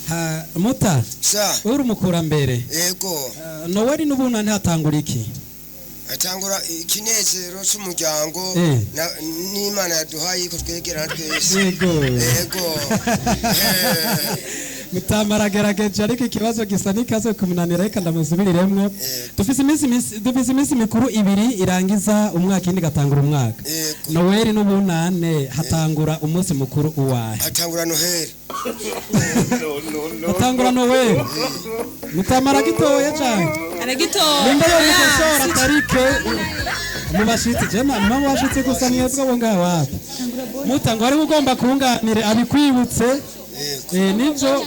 Ha, muta Sa. uri umukurambere. Yego. Noweli n'ubunani hatangura iki? Atangura ikinezero c'umuryango n'Imana yaduhaye ko twegerana twese. Yego. Yego. Mutama aragerageje, ariko ikibazo gisa n'ikaze kumunanira, reka ndamusubiriremwo. Dufise iminsi mikuru ibiri irangiza umwaka, indi igatangura umwaka. Yego. Noweli n'ubunane hatangura umunsi mukuru uwahe? Atangura Noheli. Hatangura Noweli. Mutama aragitoye cane. Aragitoye. Ninde yobikosora tarike mu bashitsi? Je mama, mu bashitsi gusa, mwebwe abo ngaho wapi? Muta ngo ariwe ugomba kunganire abikwibutse. Nivyo,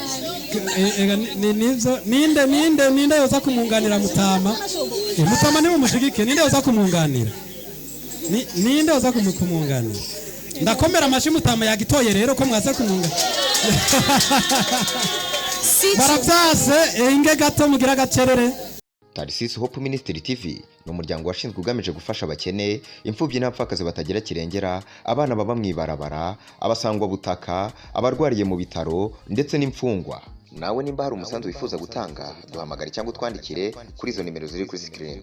nivyo. Ninde yoza kumwunganira mutama? Mutama niwe mushigike. Ninde yoza kumwunganira? Ninde yoza kumwunganira? Ndakomera amashi. Mutama yagitoye rero ko mwaza kumwunganira. Baravyase. Inge gato mugira gacerere. Tarisisi Hope Ministry TV ni umuryango washinzwe ugamije gufasha abakene, imfubyi n'abapfakazi batagira kirengera, abana baba mu ibarabara, abasangwabutaka, abarwariye mu bitaro ndetse n'imfungwa. Nawe nimba hari umusanzu wifuza gutanga, duhamagare cyangwa utwandikire kuri izo nimero ziri kuri screen.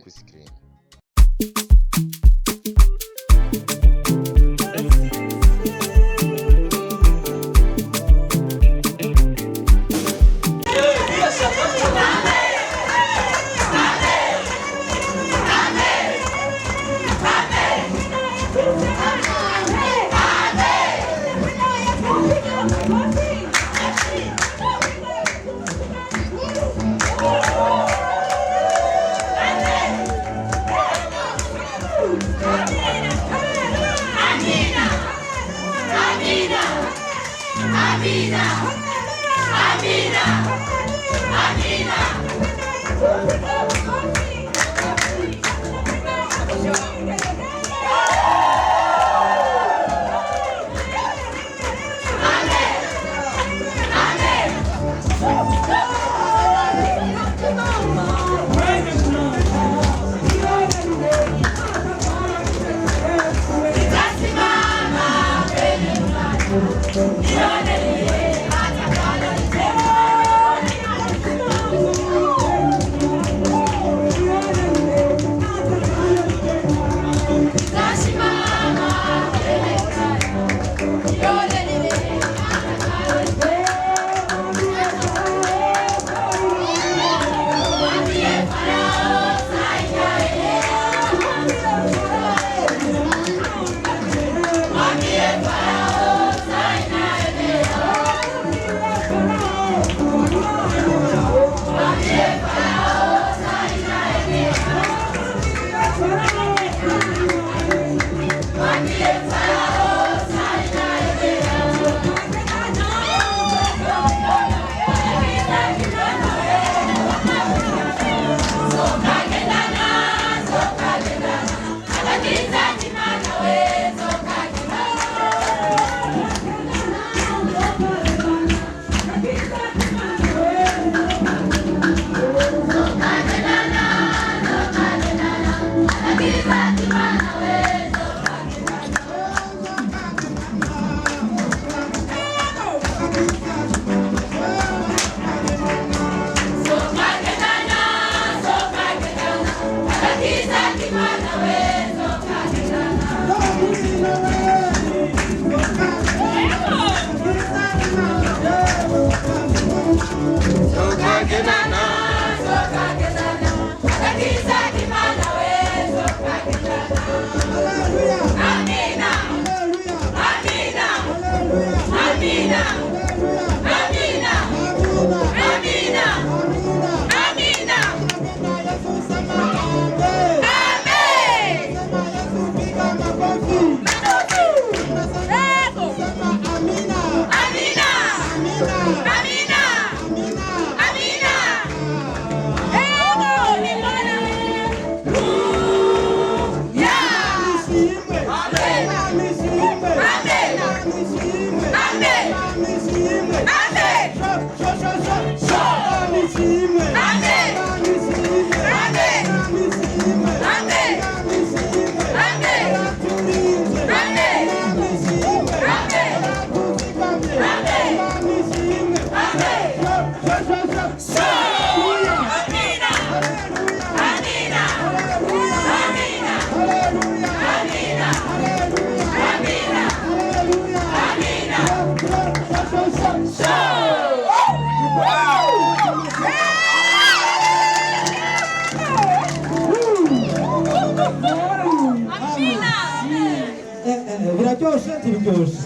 Biraryoshe ntibiryoshe?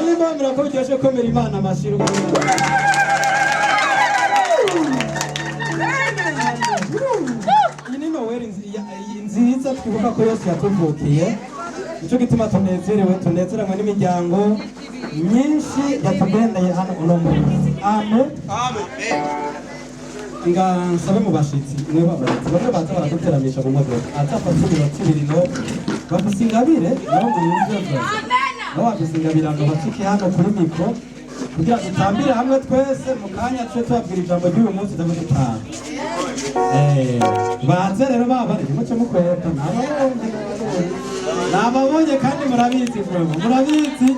Niba murako biryoshe, komera Imana amashyi. Iyi ni Noweli nziza twibuka ko yose yatuvukiye. Nicyo gituma tunezerewe, tunezeranywe n'imiryango myinshi yatugendeye hano uno munsi. Amen. Nga nsabe mu bashitsi, mwe babashitsi bamwe baza baraduteramisha mu modoka, atafata iminota 2, no bafise ingabire nabo muyumve, nabo bafise ingabirano, bacike hano kuri mikoro kugira dutambire hamwe twese. Mu kanya tube tubabwira ijambo ry'uyu munsi, tube dutaha. Baze rero babari muce mukweta. Nababonye kandi murabizi, vraiment murabizi.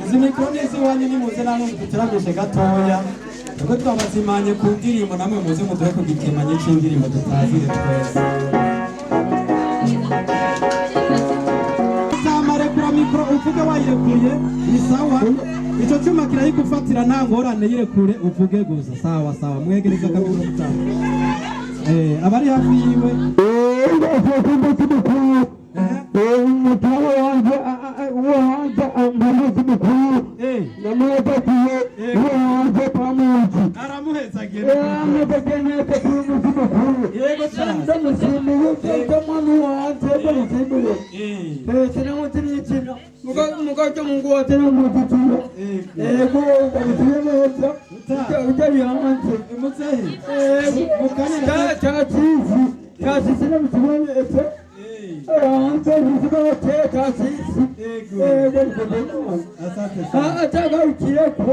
Izi mikoro ni iz'iwanyu, nimuze namwe muduteramishe gatoya, kuko twabazimanye ku ndirimbo. Namwe muze muduhe ku gikemanyi c'indirimbo, tutazire twese. Zamarekura mikoro uvuge wayirekuye, ni sawa. Icyo cyuma kirayigufatira, nta ngorane, yirekure uvuge gusa. Sawa sawa, mwegereza akamikoro mutanga. Abari hafi yiwe. Umutware wanjye uwo hanze umuzi mukuru namuhezagiye, uwo hanze pamuzi. Aramuhezagira. Amuhezagiye neza kuri umuzi mukuru. Yego cyane. Ndamushimiye mwami wanjye, ndamushimiye. Sinamuzi n'ikino mugato Mungu wate namuzitiro. Yego, ndamushimiye neza utari hanze. Muzehe, mu kanya. Cyasizi cyasizi ndamushimiye neza hanze ubuzima cyasizi. Yego. Asante sana. Atagarukireko,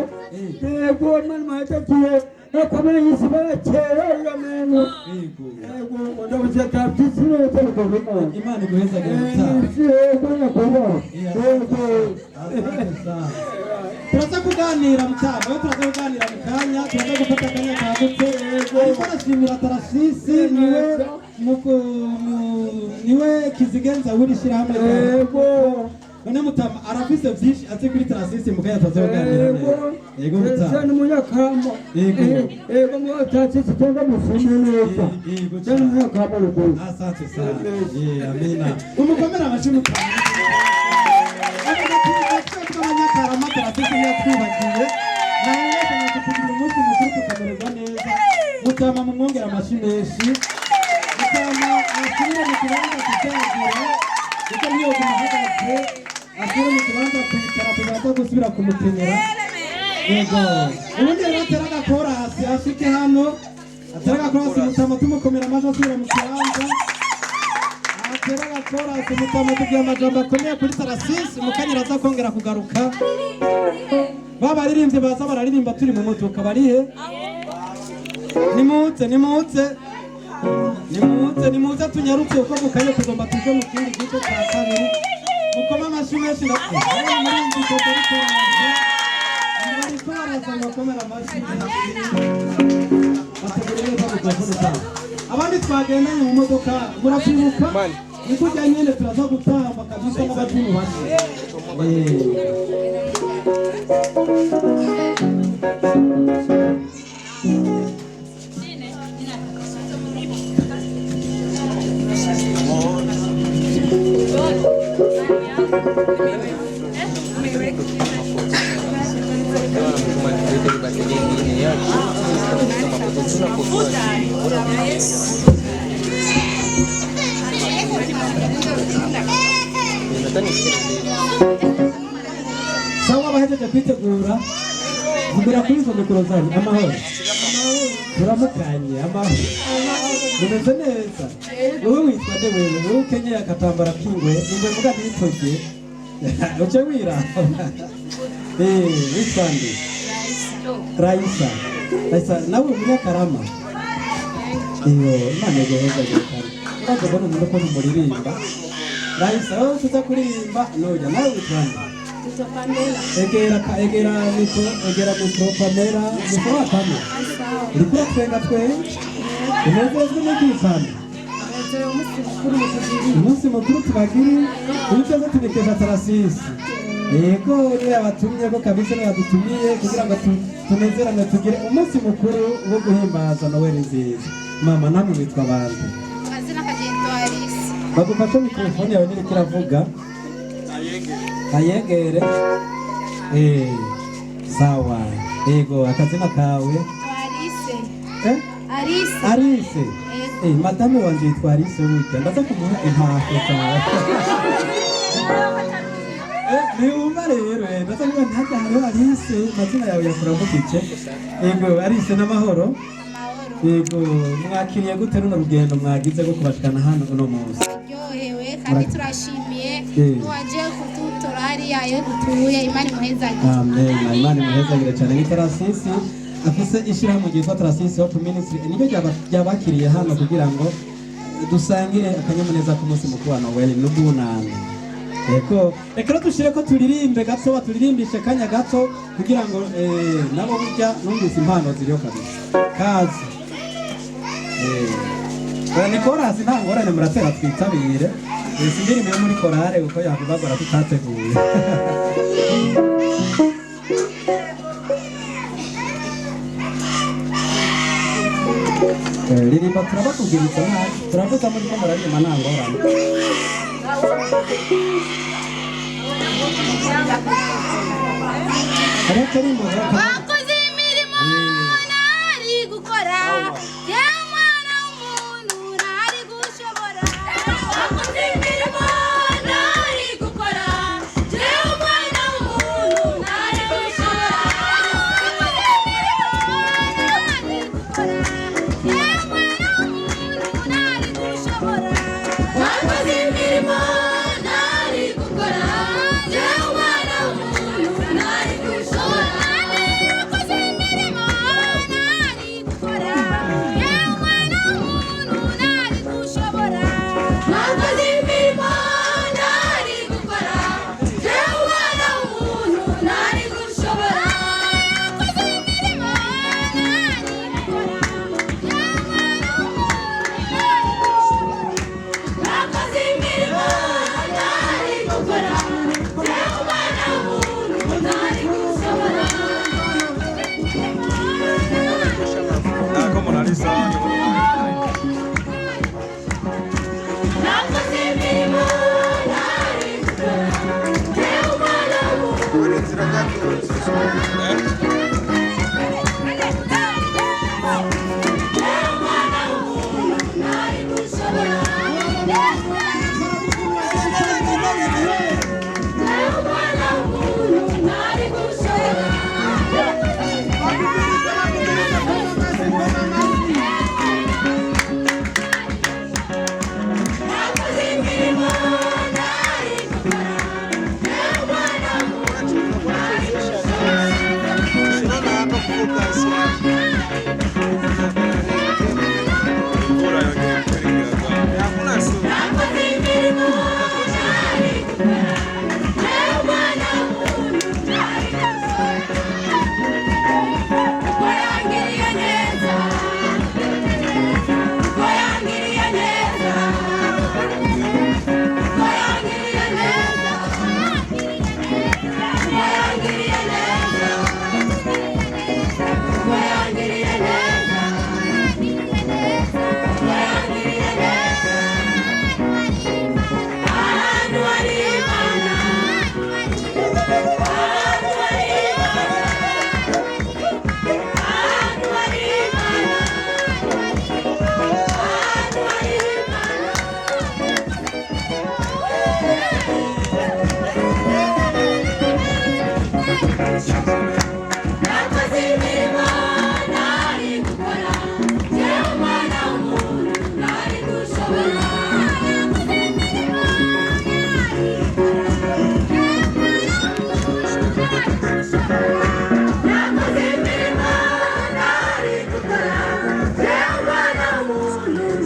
yego, mani mahetagiye nakomeye yisibara kera yameno. Yego, ndabuze tabyisi neza bikorwa. Imana iguhezagire mutaha. Yego nyakubahwa, yego. Asante sana. Turaza kuganira mutama, we turaza kuganira mu kanya, turaza gufata akanya kagutse. Ariko arashimira Tarasisi, niwe niwe kizigenza w'iri shyirahamwe rya None mutama arafise byinshi azi kuri Tarasisi, mu kanya turaza kuganira neza. Yego mutama. Cyane umunyakarama. Yego. Yego, tacyisi cyangwa mushimye neza. Yego cyane cyane. Umunyakarama ruguru. Asante sana. Yeah, amina. Umukomera amashyi mutama. Tw'abanyakarama, Tarasisi yatwubakiye. Nawe wese kutugira umunsi mukuru tukamererwa neza. Mutama mumwongera amashyi menshi. Mutama asubire mu kibanza kucyagira. Kuko niyo ahagaze, asubire mu kibanza kwicara, tuzaza gusubira kumukenyera. Yego. Ubundi rero atera agakorasi ashike hano. Atera agakorasi mutama, tumukomera amashyi asubira mu kibanza. Atera agakorasi mutama, tubwira amajambo akomeye kuri Tarasisi. Mukanyira aza kongera kugaruka. Ba baririmbyi baza bararirimba turi mu modoka barihe? Nimuze, nimuze, nimuze, nimuze, tunyarutse kuko mu kanya tugomba tuje mu kindi gice cya kabiri. Mukome amashyi menshi na muri iyi foto ariko baraza, bariko baraza ngo bakomere amashyi bategure neza mikrofone zabo. Abandi twagendanye mu modoka murabyibuka, ni kurya nyene turaza gutamba kabisa n'abazimu bashya. Sawa, abahejeje kwitegura vugira kuri izo mikoro zanyu. Amahoro, turamukanye. Amahoro, mumeze neza? Wowe witwa nde? Wewe, wowe ukenyeye agatambara k'ingwe, ingwe muga ntitoge uce wiraba. Witwa nde? Raisa. Raisa, nawe umunyakarama? Iyo Imana iguheza cyane. Uraza kubona umuntu ukuntu muririmba. Raisa, wowe tuza kuririmba noja. Nawe witwa nde? Egera egera mikoro, egera mikoro. Pamela, mikoro wa Pamela, uriko uratwenga twenga, unezezwe n'iki Pamela? Umunsi mukuru tubagiri, ibi byose tubikesha Tarasisi. Yego, niwe yabatumye ko kabisa, niwe yadutumiye kugira ngo tunezeranwe, tugire umunsi mukuru wo guhimbaza Noel nziza. Mama, namwe mwitwa bande? Amazina Kagendo Alice. Bagufashe mikrofone yawe niriko iravuga, ayegere. Sawa, yego, akazina kawe? Alice. Eh? Alice. Alice. Yego. Madame wanje yitwa Alice, burya ndaza kumuha intaho zawe. Ntiwumva rero, ndaza kuvuga nti harya hariho Alice, amazina yawe yakuramukije. Yego, Alice, n'amahoro? Amahoro. Yego, mwakiriye gute runo rugendo mwagize rwo kubashikana hano uno munsi? Turaryohewe kandi turashimiye n'uwaje kudutora hariya iyo dutuye. Imana imuhezagire. Amen. Imana imuhezagire cyane. Ni Tarasisi afise ishyirahamwe ryitwa Tarasisi Hope Ministry, niryo ryabakiriye hano kugira ngo dusangire akanyamuneza k'umunsi mukuru wa Noel n'ubunani. Yego, reka rero dushire ko turirimbe gato, baturirimbishe kanya gato kugira ngo nabo burya numvise impano ziriho kabisa. Kazi. Oya, ni korasi, nta ngorane, muratera twitabire. Si indirimbo yo muri korale kuko yakubagora tutateguye. Ririmba, turabakubwiriza nabi, turavuga muri ko muraririmba, nta ngorane. Hariho akarimbo Wakoze imirimo ntari gukora, yewe mwana w'umuntu ntari gushobora. Wakoze imirimo ntari gukora, yewe mwana w'umuntu ntari gushobora. Wakoze imirimo ntari gukora, yewe mwana w'umuntu ntari gushobora. Wakoze imirimo ntari gukora, yewe mwana w'umuntu ntari gushobora. Wakoze imirimo ntari gukora, yewe mwana w'umuntu ntari gushobora. Wakoze imirimo ntari gukora, yewe mwana w'umuntu ntari gushobora. Wakoze imirimo ntari gukora, yewe mwana w'umuntu ntari gushobora. Wakoze imirimo ntari gukora, yewe mwana w'umuntu ntari gushobora. Nakoze imirimo ntari gukora, yewe mwana w'umuntu. Nakoze imirimo ntari gukora, yewe mwana w'umuntu ntari gushobora. Nakoze imirimo ntari gukora, yewe mwana w'umuntu ntari gushobora. Nakoze imirimo ntari gukora, yewe mwana w'umuntu ntari gushobora.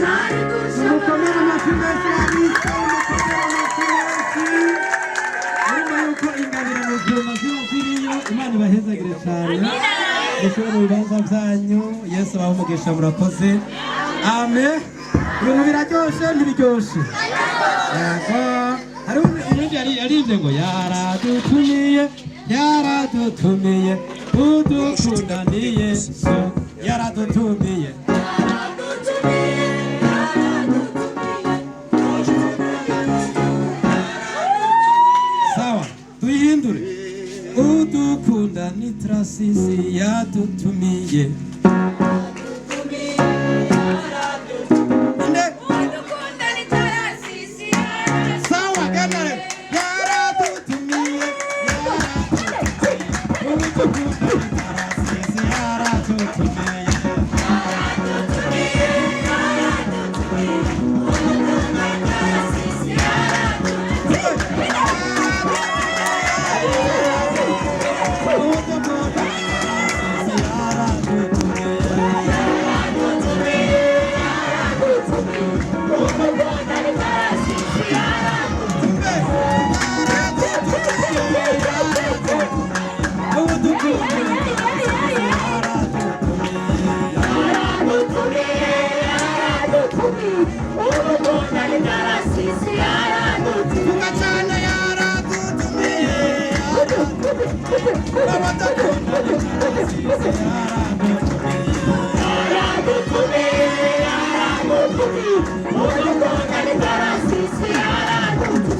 Mukomere amashyi menshi Alice, mukomere amashyi menshi. Urumva yuko ingabirano vyuma ziba ziriyo. Imana ibahezagire cyane, musubire mu bibanza byanyu. Yesu abahe umugisha, murakoze. Amen. Ibintu biraryoshe, ntibiryoshe? Yego, hariho ubundi. Yari yaririmbye ngo yaradutumiye, yaradutumiye, udukunda ni Yesu yaradutumiye. Sawa, tuyihindure: udukunda ni Tarasisi yadutumiye. Inde? Sawa, genda rero. Yaradutumiye, yaradutumiye, udukunda ni Tarasisi yaradutumiye. Udukunda ni Tarasisi yaradutumiye. Udukunda ni Tarasisi yaradutumiye. Vuga cyane: yaradutumiye, abadakunda ni Tarasisi yaradutumiye.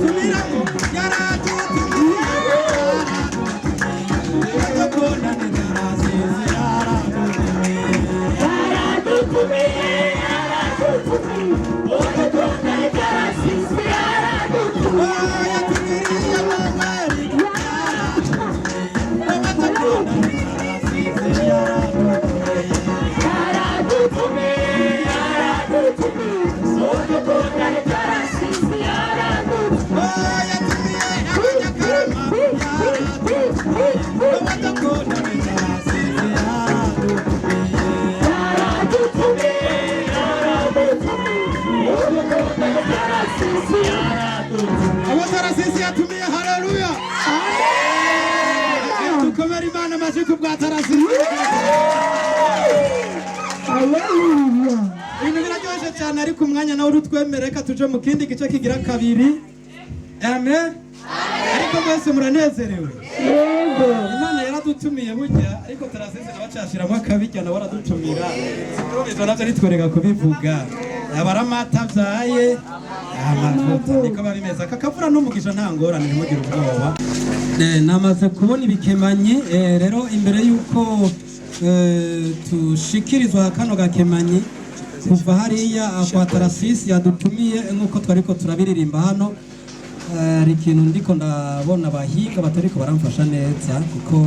Subiramo: yaradutumiye, abadakunda ni Tarasisi yaradutumiye. Oh, yatugiriye Noheli, abadakunda ni Tarasisi yaradutumiye. Oh, yatumiye abanyakarama, yaradutumiye, abadakunda ni Tarasisi yaradutumiye. Abo Tarasisi yatumiye, haleluya! Dukomere Imana amashyi ku bwa Tarasisi. Ibintu biraryoshye cyane, ariko umwanya nawe urutwemere, reka tuje mu kindi gice kigira kabiri. Amen. Ariko mwese muranezerewe? Imana yaradutumiye burya, ariko Tarasisi nawe acashiramo akabirya, nawe aradutumira. Urumva ivyo navyo nitwereka kubivuga, yaba ari amata abyaye amavuta, niko biba bimeze. Aka kavura n'umugisha, nta ngorane, ntimugire ubwoba. Namaze kubona ibikemanyi. Rero imbere y'uko tushikirizwa kano gakemanyi kuva hariya kwa Tarasisi yadutumiye, nk'uko twariko turabiririmba hano, hari ikintu ndiko ndabona abahinga batariko baramfasha neza kuko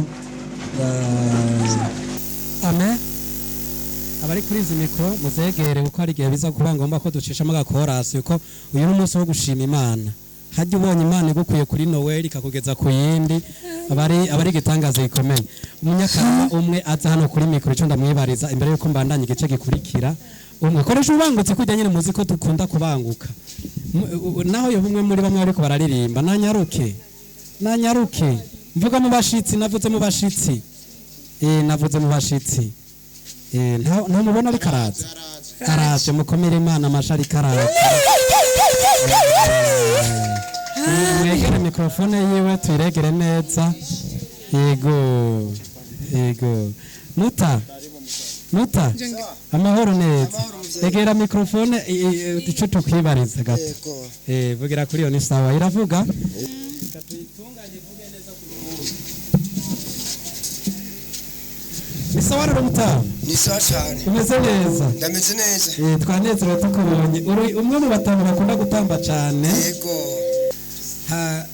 amen. Abari kuri izi mikoro muzegere, kuko hari igihe biza kuba ngombwa ko ducishamo agakorasi, kuko uyu ni umunsi wo gushima Imana. Hajya ubonye Imana igukuye kuri Noweli ikakugeza ku yindi, abari igitangaza gikomeye. Umunyakarama umwe aza hano kuri mikoro, icyo ndamwibariza imbere y'uko mbandanya igice gikurikira. Umwe koresha ubangutse kujya nyine, muzi ko dukunda kubanguka. Naho yoba umwe muri bamwe ariko bararirimba, nanyaruke, nanyaruke. Mvuga mu bashitsi, navuze mu bashitsi, navuze mu bashitsi. Nta mubona ariko araza, araje. Mukomere Imana amashi, ariko araza. Mwegere mikrofone yiwe tuyiregere neza. Yego, yego, muta, muta, amahoro neza. Egera mikrofone, ico tukwibariza gato. Yego. Vugira kuri iyo, ni sawa, iravuga. Ni sawa rero, mutamu? Ni sawa cyane. Umeze neza? Ndameze neza. Twanezerewe tukubonye, uri umwe mu batanu bakunda gutamba cyane. Yego.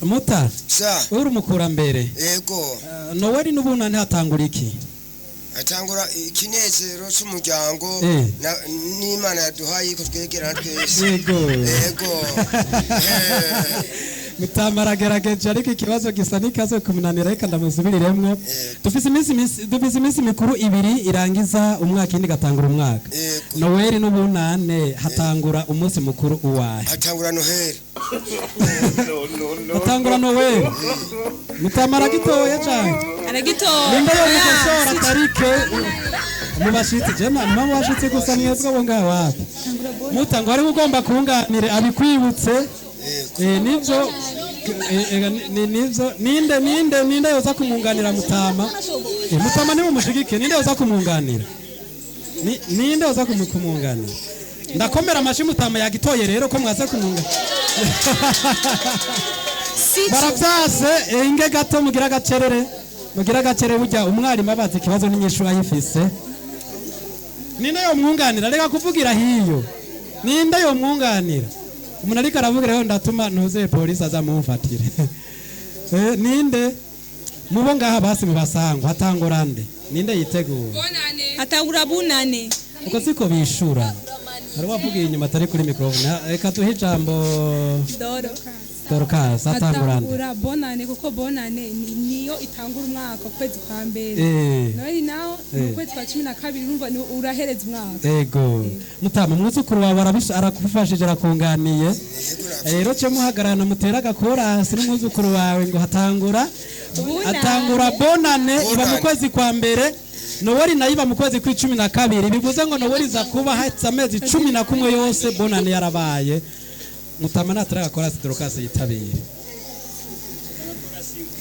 Muta, sa. uri umukurambere? Yego. Noweli n'ubunani hatangura iki? Atangura ikinezero cy'umuryango n'Imana yaduhaye ko twegerana twese. Yego. Yego. Mutama aragerageje, ariko ikibazo gisa n'ikaze kumunanira, reka ndamusubiriremwo. Dufise iminsi mikuru ibiri irangiza umwaka, indi igatangura umwaka. Yego. Noweli n'ubunane hatangura umunsi mukuru uwahe? Atangura Noheli. Hatangura Noweli. Mutama aragitoye cyane. Aragitoye. Ninde yomukosora tarike mu bashitsi? Jema nima mu bashitsi gusa, mwebwe abo ngaho wapi? Muta ngo hariho ugomba kunganire abikwibutse. Nivyo. Nivyo ninde yoza kumwunganira mutama? Mutama nimumushigikiye, ninde yoza kumwunganira? Ninde yoza kumwunganira? Ndakomera amashi mutama yagitoye rero ko mwaza kumwunganira. Baravyase inge gato mugira gacerere. Mugira gacerere burya umwarimu abaza ikibazo n'inyishu ayifise. Ninde yomwunganira? Reka kuvugira hiyo. Ninde yomwunganira? Umuntu ariko aravugira rero ndatuma ntuze polisi aza mumfatire. Ninde mubo ngaha basi mubasangwa hatangura nde? Ninde yitegura? Hatangura bunane. Uko siko bishura. Hari wavugiye inyuma atari kuri microphone. Reka tuhe ijambo Doro. Dorcas hatangura nde? Hatangura bonane kuko bonane niyo itangura umwaka ukwezi kwa mbere. Noheli naho ni ukwezi kwa 12 urumva ni urahereza umwaka. Ego. Mutama mwuzukuru wawe arakufashije arakunganiye. Rero cyo muhagararana mutera agakorasi n'umwuzukuru wawe ngo hatangura Bunane. atangura bonane iba mu kwezi kwa mbere, Noweli nayo iba mu kwezi kw'icumi na kabiri, bivuze ngo Noweli iza kuba haheze amezi 11 yose bonane yarabaye. Mutama natera agakorasi Dorcas yitabire,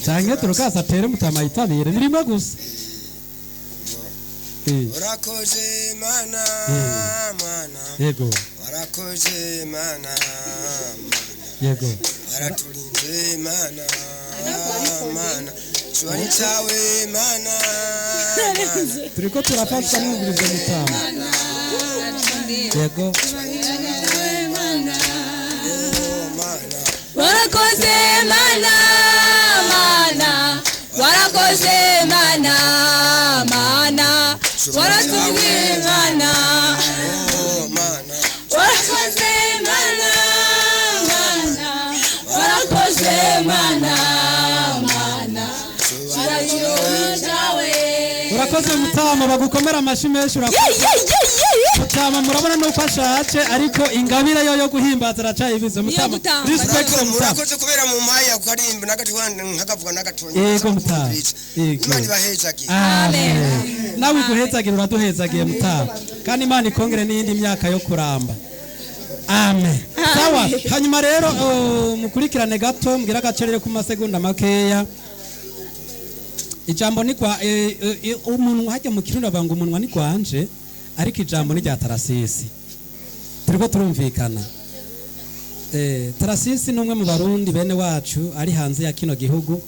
canke Dorcas atere Mutama yitabire, ni rimwe gusa. Urakoze mana mana. Yego. Warakoze mana mana. Yego. Waraturinze mana mana. Kiwani cyawe mana mana. Turiko turafashwa mwumvirize Mutama. Yego. Oh, mana. Warakoze mana mana. Warakoze mana mana. Waratubwiye mana. Oh, mana. Warakoze mana mana. Warakoze mana mana. Urakoze Mutama, bagukomera amashi menshi. Urakoze Mutama, murabona nuko ashaje ariko ingabire yo guhimbaza aracayibize Mutama. Gutamba. Respect Mutama. Murakoze kubera mu maya kukarimba n'agatwanda nkakavuga n'agatonya. Yego Mutama. Yego. Imana ibahezagiye. Amen. Nawe iguhezagira, uraduhezagiye Mutama, kandi Imana ikongere n'iyindi myaka yo kuramba. Amen. Sawa. Hanyuma rero mukurikirane gato mbwira agacerere ku masegonda makeya. Ijambo ni kwa umuntu hajya mu kirundi avuga ngo umunwa ni kwanje, ariko ijambo ni rya Tarasisi. Turiko turumvikana. Tarasisi ni umwe mu barundi bene wacu ari hanze ya kino gihugu,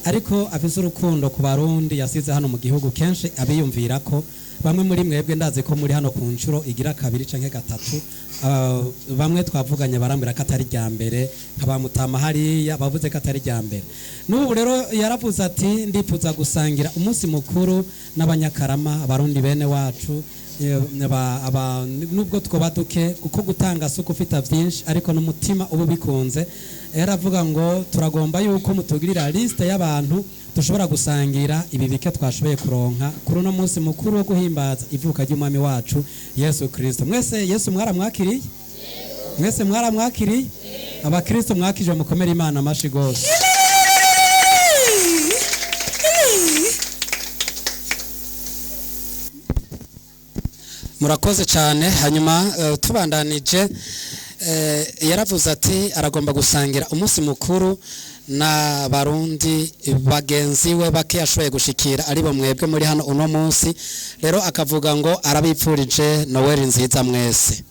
ariko afise urukundo ku barundi yasize hano mu gihugu. Kenshi abiyumvira ko bamwe muri mwebwe ndazi ko muri hano ku nshuro igira kabiri canke gatatu. Bamwe twavuganye barambwira ko atari rya mbere, nka ba Mutama hariya bavuze ko atari rya mbere. N'ubu rero yaravuze ati ndifuza gusangira umunsi mukuru n'abanyakarama, abarundi bene wacu, nubwo twoba duke, kuko gutanga si uko ufita byinshi ariko n'umutima uba ubikunze. Yaravuga ngo turagomba yuko mutugirira liste y'abantu dushobora gusangira ibi bike twashoboye kuronka kuri uno munsi mukuru wo guhimbaza ivuka ry'umwami wacu Yesu Kristo. Mwese Yesu mwaramwakiriye? Mwese mwaramwakiriye? Abakristo mwakije mukomere Imana amashi gose. Murakoze cyane. Hanyuma tubandanije, yaravuze ati aragomba gusangira umunsi mukuru n'abarundi bagenzi we bake yashoboye gushikira, aribo mwebwe muri hano uno munsi. Rero akavuga ngo arabipfurije Noel nziza mwese,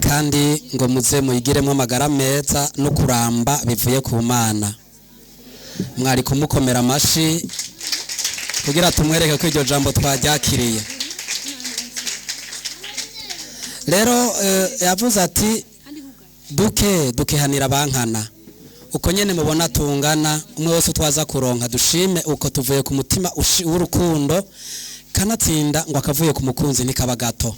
kandi ngo muze muyigiremo amagara meza no kuramba bivuye ku Mana. Mwari kumukomera amashi kugira tumwereke ko iryo jambo twaryakiriye. Rero yavuze ati duke dukehanira bankana, uko nyene mubona tungana, umwe wese twaza kuronka dushime uko tuvuye ku mutima w'urukundo. Kanatsinda ngo akavuye ku mukunzi ntikaba gato.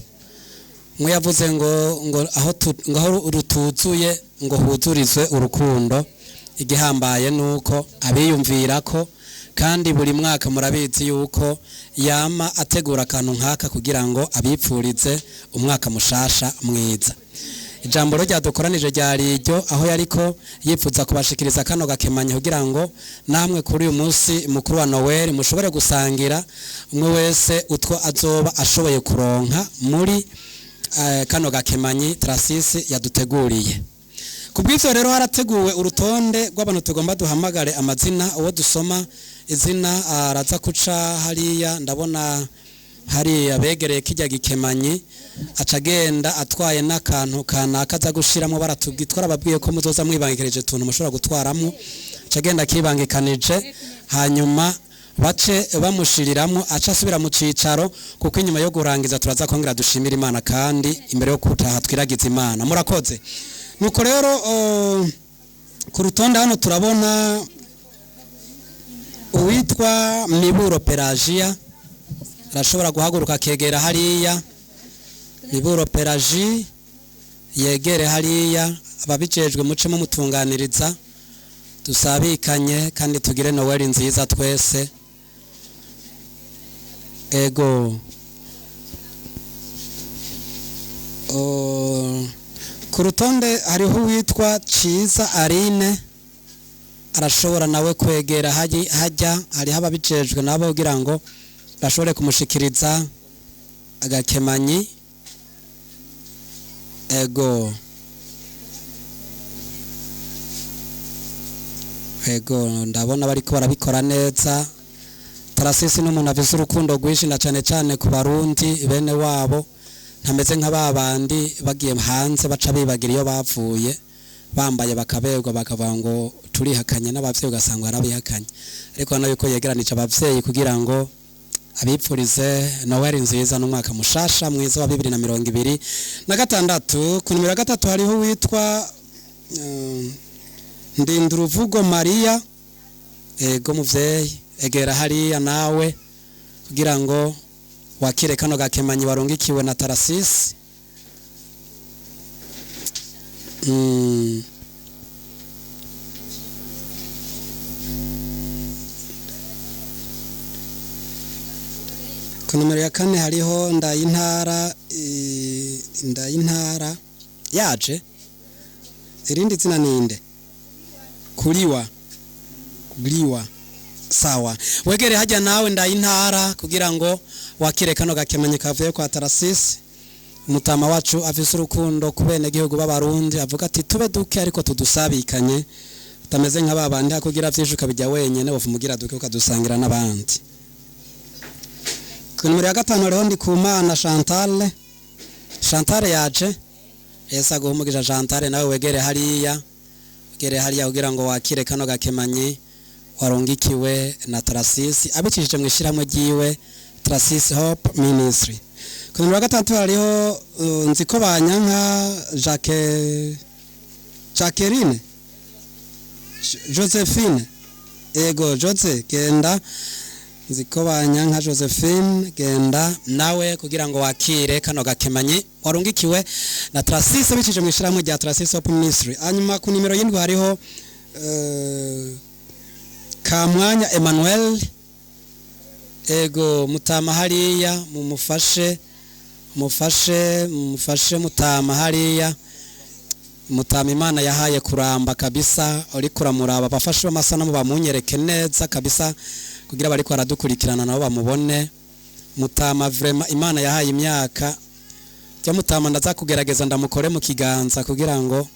Mwe yavuze ngo aho ngo aho rutuzuye ngo huzurizwe urukundo. Igihambaye nuko abiyumvira ko kandi buri mwaka murabizi yuko yama ategura akantu nk'aka kugira ngo abipfurize umwaka mushasha mwiza. Ijambo rero ryadukoranije ryari iryo, aho yariko yipfuza kubashikiriza kano gakemanya kugira ngo namwe kuri uyu munsi mukuru wa Noel mushobore gusangira umwe wese utwo azoba ashoboye kuronka muri kano gakemanyi Tarasisi yaduteguriye. Ku bw'ivyo rero harateguwe urutonde rw'abantu tugomba duhamagare amazina. Uwo dusoma izina araza kuca hariya, ndabona hariya begereye kijya gikemanyi, aca agenda atwaye n'akantu kanaka aza gushiramo. Baratubwiye, twarababwiye ko muzoza mwibangikirije utuntu mushobora gutwaramo. Aca agenda akibangikanije, hanyuma bace bamushiriramwo, aca asubira mu cicaro, kuko inyuma yo kurangiza turaza kongera dushimira Imana, kandi imbere yo gutaha twiragiza Imana. Murakoze. Nuko rero ku rutonde hano turabona uwitwa Miburo Pelagia arashobora guhaguruka akegera hariya. Miburo Pelagie yegere hariya, ababijejwe muce mumutunganiriza, dusabikanye kandi tugire Noweli nziza twese. Ego. Ku rutonde hariho uwitwa Ciza Aline, arashobora nawe kwegera hajya hariho ababijejwe nabo kugira ngo bashobore kumushikiriza agakemanyi. Ego. Ego, ndabona bariko barabikora neza. Tarasisi n'umuntu afise urukundo rwinshi, na cane cane ku Barundi bene wabo. Ntameze nka babandi bagiye hanze baca bibagira iyo bavuye, bambaye bakaberwa, bakavuga ngo turihakanye n'abavyeyi, ugasanga yarabihakanye. Ariko urabona yuko yegeranije abavyeyi kugira ngo abipfurize Noel nziza n'umwaka mushasha mwiza wa 2026. Ku nimero ya 3 hariho uwitwa Ndinduruvugo Maria. Ego muvyeyi, egera hariya nawe kugira ngo wakire kano gakemanyi warungikiwe na Tarasisi. Ku nomero ya 4 hariho Ndayintara, Ndayintara yaje. Irindi zina ninde? Kuriwa. Kuriwa. Sawa. Wegere hajya nawe Ndayintara kugira ngo wakire kano gakemanyi kavuye kwa Tarasisi. Mutama wacu afise urukundo ku bene gihugu b'Abarundi, avuga ati tube duke ariko tudusabikanye, utameze nka babandi hakugira vyinshi ukabijya wenyene, wovumugira duke ukadusangira n'abandi. Ku nimero ya 5 hariho Ndikumana Chantal. Chantal yaje. Yesu aguhe umugisha Chantal, nawe wegere hariya. Wegere hariya kugira ngo wakire kano gakemanyi warungikiwe na Tarasisi abicishije mu ishyirahamwe ryiwe Tarasisi Hope Ministry. Ku nimero ya 6 hariho Nzikobanyanka Jacqueline Josephine. Ego Jose, genda. Nzikobanyanka Josephine, genda nawe kugira ngo wakire kano gakemanyi warungikiwe na Tarasisi abicishije mu ishyirahamwe rya Tarasisi Hope Ministry. Hanyuma ku nimero 7 hariho Kamwanya Emmanuel. Ego mutama hariya, mumufashe, mufashe, mufashe mutama hariya. Mutama Imana yahaye kuramba kabisa, uri kuramuraba abafashe b'amasanamu bamunyereke neza kabisa kugira bariko baradukurikirana nabo bamubone. Mutama vraiment Imana yahaye imyaka. Jya mutama ndaza kugerageza ndamukore mu kiganza kugira ngo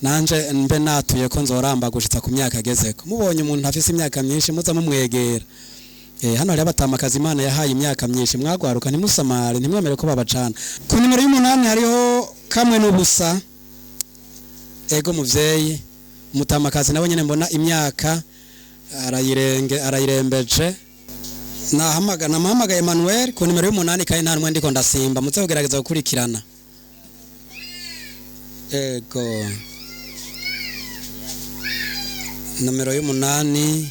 nanje mbe natuye ko nzoramba gushitsa ku myaka agezeko. Mubonye umuntu afise imyaka myinshi muza mumwegera. Hano hari abatamakazi Imana yahaye imyaka myinshi, mwagwaruka ntimusamare, ntimwemere ko babacana. Ku nimero 8 hariho Kamwe n'ubusa. Ego muvyeyi, umutamakazi nawe nyene mbona imyaka arayirembeje. Nahamagaye Emmanuel ku nimero 8, kandi nta numwe ndiko ndasimba, muze kugerageza gukurikirana. Ego nomero 8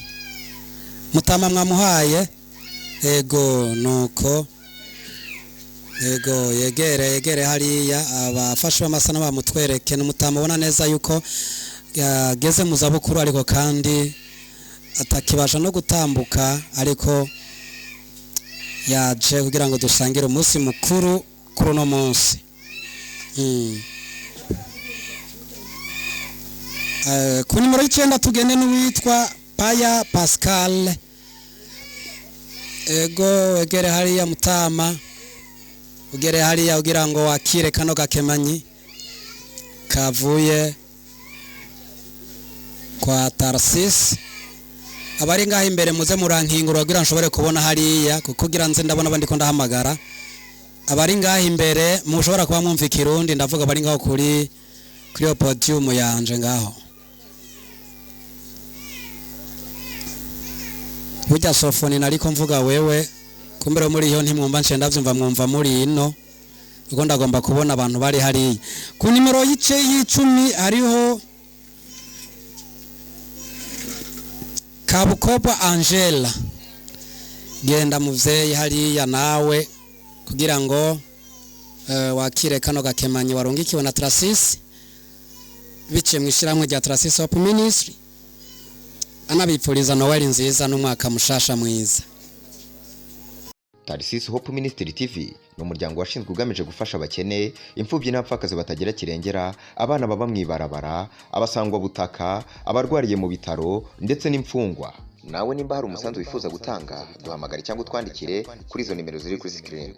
mutama mwamuhaye. Ego nuko. Ego yegere hariya abafashe b'amasana bamutwereke. N'umutama ubona neza yuko yageze mu zabukuru, ariko kandi atakibasha no gutambuka, ariko yaje kugira ngo dusangire umunsi mukuru kuri uno munsi. Ku nimero 9 tugende n'uwitwa Paya Pascal. Ego wegere hariya mutama, ugere hariya kugira ngo wakire kano gakemanyi kavuye Kwa Tarsis, abari ngaho imbere muze murankingura kugira nshobore kubona hariya, kuko kugira nze ndabona abandi ko ndahamagara. Abari ngaho imbere mushobora kuba mwumva ikirundi, ndavuga abari ngaho kuri iyo podium yanje ngaho. Burya sofoni nariko mvuga wewe, kumbere muri iyo ntimwumva, nce ndavyumva mwumva muri ino, kuko ndagomba kubona abantu bari hariya. Ku nimero y'ice y'icumi hariho Kabukobwa Angela. Genda muvyeyi hariya nawe kugira ngo wakire kano gakemanyi warungikiwe na Trasis biciye mu ishyirahamwe rya Trasis Hope Ministry, anabipfuriza Noel nziza n'umwaka mushasha mwiza. Tarisisi Hope Ministry TV ni umuryango washinzwe ugamije gufasha abakene, imfubyi n'abapfakazi batagira kirengera, abana baba mu ibarabara, abasangwabutaka, abarwariye mu bitaro ndetse n'imfungwa. Nawe nimba hari umusanzu wifuza gutanga, duhamagare cyangwa utwandikire kuri izo nimero ziri kuri screen.